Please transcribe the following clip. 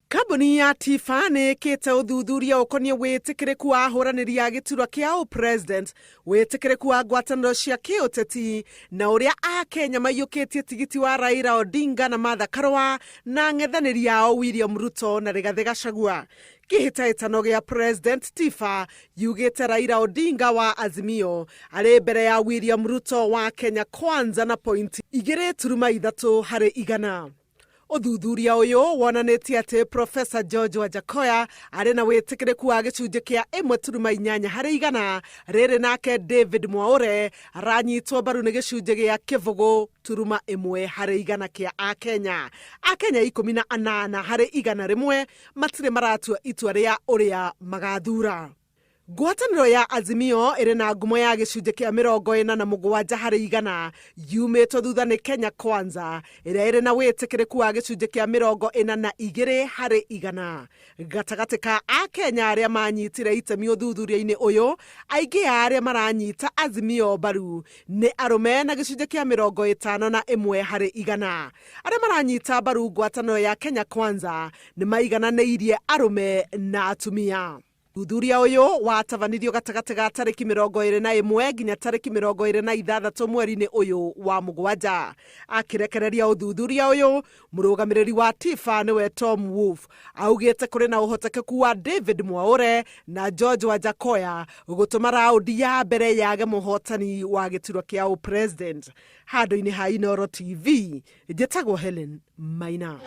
Kambuni ya Tifa nĩ ĩkĩte ũthuthuria ũkoniĩ wĩtĩkĩrĩku wa ahũranĩri a gĩturwa kĩa ũpresident, wĩtĩkĩrĩku wa ngwatanĩro cia kĩũteti na ũrĩa Akenya maiyũkĩtie tigiti wa Raila Odinga na Martha Karũa na ang'ethanĩri ao William Ruto na Rigathĩ Gachagua. Kĩhĩtahĩtano gĩa President Tifa yugĩte Raila Odinga wa Azimio arĩ mbere ya William Ruto wa Kenya Kwanza na pointi 2.3 harĩ igana. Ũthuthuria ũyũ wonanĩtie atĩ Professor George Wajackoyah arĩ na wĩtĩkĩrĩku wa gĩcunjĩ kĩa 1.8 harĩ igana, rĩrĩ nake David Mwaure aranyitwo mbaru nĩ gĩcunjĩ gĩa 0.1 harĩ igana kĩa Akenya. Akenya 18 harĩ 100 matirĩ maratua itua rĩa ũrĩa magathura. Ngwatanĩro ya Azimio ĩrĩ na ngumo ya gĩcunjĩ kĩa 47 harĩ igana yumĩtwo thutha nĩ Kenya Kwanza ĩrĩa ĩrĩ na wĩtĩkĩrĩku wa gĩcunjĩ kĩa 42 harĩ igana. Gatagatĩ ka Akenya arĩa manyitire itemi ũthuthuria-inĩ ũyũ, aingĩ a arĩa maranyita Azimio mbaru nĩ arũme na gĩcunjĩ kĩa 51 harĩ igana. Arĩa maranyita mbaru ngwatanĩro ya Kenya Kwanza nĩ maigananĩirie arũme na atumia. Ũthuthuria ũyũ watabanirio gatagatĩ ga tarĩki 21 nginya tarĩki 26 mweri-inĩ ũyũ wa mũgwanja. Akĩrekereria ũthuthuria ũyũ, mũrũgamĩrĩri wa Tifa nĩwe Tom Wolf augĩte kũrĩ na ũhotekeku wa David Mwaure na George Wajackoyah gũtũma raũndi ya mbere yage mũhotani wa gĩturwa kĩa ũpresident. Handũ-inĩ ha Inooro TV, njĩtagwo Helen Maina.